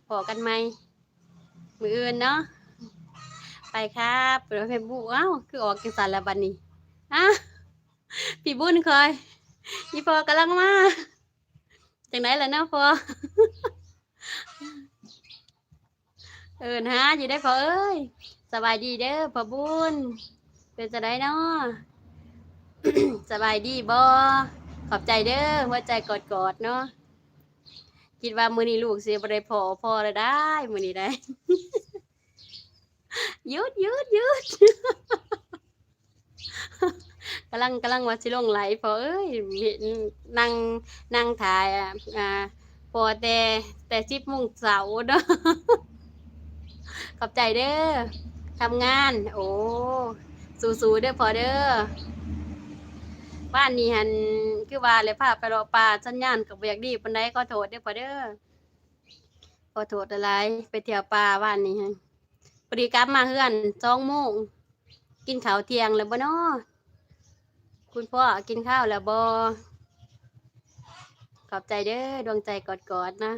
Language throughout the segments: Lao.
ພໍ້ກັນໃໝ່ມື້ອື່ນເນາະ. ໄປຄັບ ເປັນວ່າເຟສບຸກ ອ້າວ ຄືອອກຈັ່ງຊັ້ນລະບັດນີ້. ອ້າ ພີ່ບຸນຂ້ອຍ ອີ່ພໍ່ກຳລັງມາ. ຈັ່ງໃດລະເນາະພໍ່? ເອີ້ນຫາຢູ່ເດ້ພໍ່ເອີຍ. ສະບາຍດີເດີພໍ່ບຸນ ເປັນຈັ່ງໃດເນາະ? ສະບາຍດີບໍ່? ຂອບໃຈເດີ ຫົວໃຈກອດໆເນາະ. ຄິດວ່າມື້ນີ້ລູກຊິບໍ່ໄດ້ພໍ້ພໍ່ລະໄດ໋ ມື້ນີ້ໄດ໋. ຢຸດ ຢຸດ ຢຸດ. ກຳລັງ ກຳລັງວ່າຊິລົງໄລຟ໌ພໍ່ເອີຍ ເຫັນນັ່ງ ນັ່ງຖ້າ ອ່າ ພໍ່ແຕ່ ແຕ່ສິບໂມງເຊົ້າເນາະ. ຂອບໃຈເດີ ທຳງານ. ໂອ້ ສູ້ໆເດີພໍ່ເດີ. ວານນີ້ຫັ້ນ ຄືວ່າແຫຼະ ພາໄປເລາະປ່າ ສັນຍານກໍບໍ່ຢາກດີປານໃດ ຂໍໂທດເດີພໍ່ເດີ ຂໍໂທດຫຼາຍໆ. ໄປທ່ຽວປ່າວານນີ້ຫັ້ນ ພໍດີກັບມາເຮືອນສອງໂມງ. ກິນເຂົ້າທ່ຽງແລ້ວບໍ່ນໍ? ຄຸນພໍ່ກິນເຂົ້າແລ້ວບໍ່? ຂອບໃຈເດີ ດວງໃຈກອດໆນະ.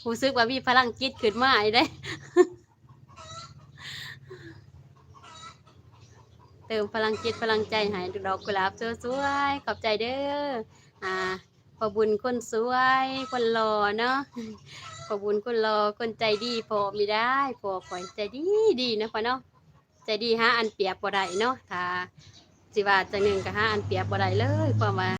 ຮູ້ສຶກວ່າມີພະລັງຈິດຂຶ້ນມາອີກເດ້ ເຕີມພະລັງຈິດພະລັງໃຈໃຫ້ ດອກກຸຫຼາບສວຍໆ. ຂອບໃຈເດີ ອ່າ ພໍ່ບຸນຄົນສວຍ ຄົນຫຼໍ່ເນາະ. ພໍ່ບຸນຄົນຫຼໍ່ ຄົນໃຈດີ ພໍ່ມີໄດ້ ພໍ່ຂ້ອຍໃຈດີໆນະພໍ່ເນາະ. ໃຈດີຫາອັນປຽບບໍ່ໄດ້ເນາະ. ຖ້າຊິວ່າຈັ່ງໜຶ່ງກໍຫາອັນປຽບບໍ່ໄດ້ເລີຍ ຄວາມວ່າ